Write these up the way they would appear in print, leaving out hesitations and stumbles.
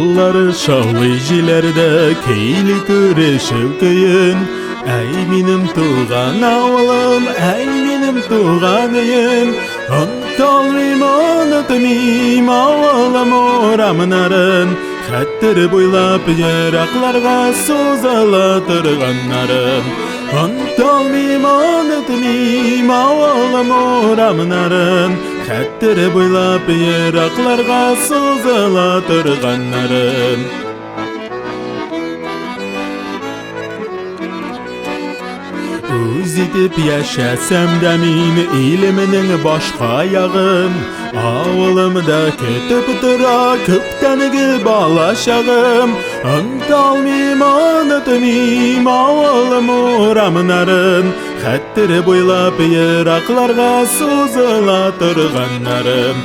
Таллары шаулый җилләрдә, көйли күрешү көен. Әй, минем туган авылым, әй, минем туган өем. Оныталмыйм, онытмыйм авылым урамнарын. Хәтер буйлап еракларга сузыла торганнарын. Оныталмыйм, онытмыйм авылым урамнарын. Хәтер буйлап еракларга сузыла торганнарын. Үз итеп яшәсәм дә мин илемнең башка ягын, авылымда көтеп тора күптәнге бала чагым. Оныталмыйм, онытмыйм авылым урамнарын, хәтер буйлап еракларга сузыла торганнарын.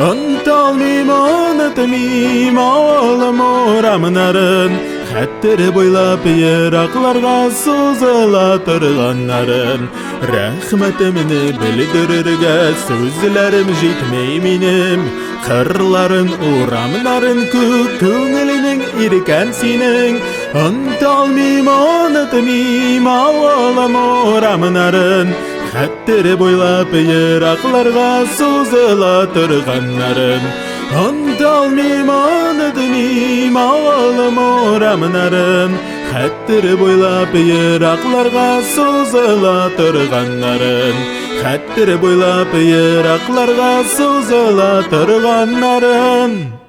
Оныталмыйм, онытмыйм авылым урамнарын, хәтер буйлап еракларга сузыла торганнарын. Рәхмәтемне белдерергә сүзләрем җитми минем. Кырларын, урамнарын күк күңеленең иркән синең. Оныталмыйм, онытмыйм авылым урамнарын. Хәтер буйлап еракларга сузыла торганнарын. Оныталмыйм, онытмыйм авылым урамнарын. Хәтер буйлап еракларга сузыла торганнарын. Хәтер буйлап еракларга сузыла торганнарын.